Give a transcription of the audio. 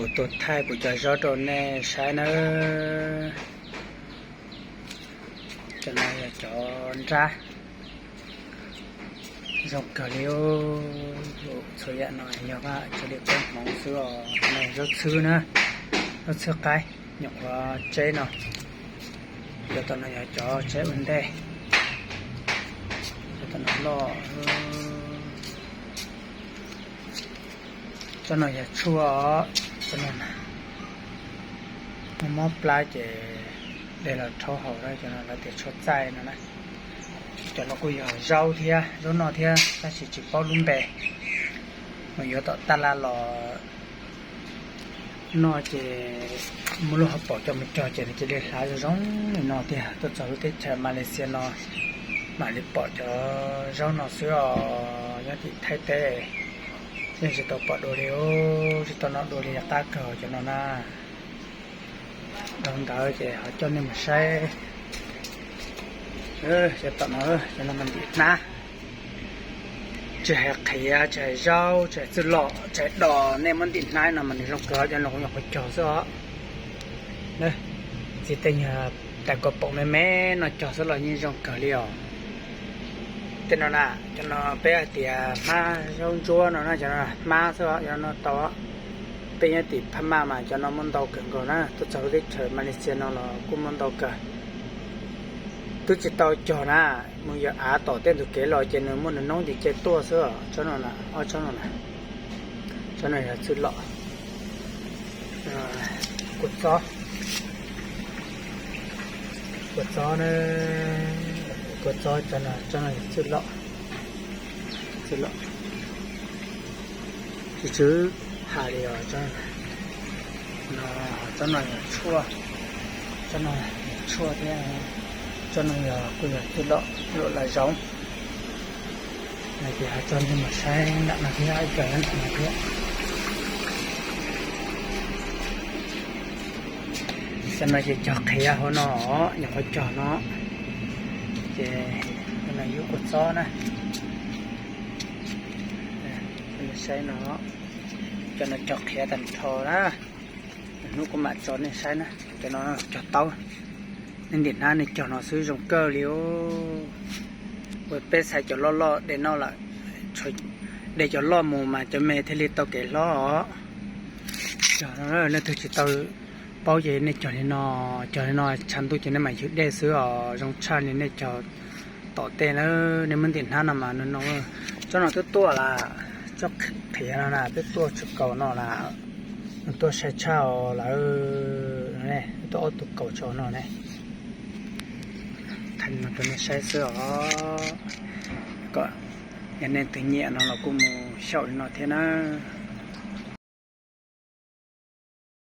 Kuv tuaj thaij kuv cov zaub rau nej saib nawb. Cov no yog cov nrab, zoo kawg li. Txhua yam no yog vaj tse li koob hmoov xwb os. No zaub txhwb na, zaub txhwb qaib, nyuam qhuav tseb no. Cov tom no yog cov tseb ua ntej, cov tom no loj. Tsob no yog tshuaj, tsob no na, mob mob plab ces de los rhaub haus na, cov no lawv tias tshuaj txaij no na. Cov no kuj yog zaub thiab, zaub noj thiab tab sis tsis paub lub npe. Mas yuav tom taj laj los noj ces muaj lub hauv paus coj mus cog ces nws cia li hlav zoo zoo li no tiag. Tuaj txog lub teb chaws Malaysia no mam li pom cov zaub no xwb os, nyob tim Thaib teb yeej tsis tau pom dua li, tsis tau noj dua li, qab kawg cov no na. Dhau ntawd ces ho coj nej mus saib cov tom no, cov no mas ntim hnab. Tsis hais qhiav, tsis hais zaub, tsis hais txwj lom, tsis hais dos, nej muab ntim hnab no mas nws zoo kawg, cov no kuv nyuam qhuav cog xwb os. Txiv tej nyuag tais kaus paum me me no cog xwb los yeej zoo kawg li os. Tej no na, cov no peb hais tias hmab zaub ntsuab no na, cov no hmab xwb os, cov no tau. Peb nyob tim Phab Maj mas cov no muaj ntau kawg nkaus na, tuaj txog lub teb chaws Malaysia no los kuj muaj ntau kawg. Twb tsis tau cog na, mus yawm av tom tej ntug kev los ces nws muaj nws noob ces cia tuaj xwb os. Tsob no na, ob tsob no na, tsob no yog txwj lom. Kua txob, kua txob na, kua txob, tsob no yog txwj lom, txwj lom. Tsis tsw ha li os. No, tsob no yog tshuaj, tsob no yog tshuaj thiab, tsob no yog kuj yog txwj lom, txwj lom lav zoov. Ces ho tso nej mus saib nram no thiab, ib co nram no thiab. Cov no ces cog qhiav hauv no, nyuam qhuav cog no. Ces no yog kua txob na. Saib no, cov no cog qhiav tag nrho na. Hnub kuv mam tso nej saib na, cov no cog taub. Nej ntim hnab nej cog no xwb zoo kawg li os. Ua peb xaiv cov loj loj de noj lawm, de cov loj mus mas cov me thiaj li tau kev hlob os. Cog no leej twg tsis tau paub ces nej cog li no, cog li no tshav ntuj ces nej mam ywg dej xwb os, zoo tshaj li nej cog tom tej na. Nej muab ntim hnab no mas no no, tsob no twb tuaj lawm, tsob qhiav no na twb tuaj tsis kaus no lawm, nws tuaj sai tshaj os lawm, tuaj ob tug kaus tso no ne. Thaij no rau nej saib xwb os, kom yog nej twg nyiam no los kuj mus xyaum li no thiab nawb.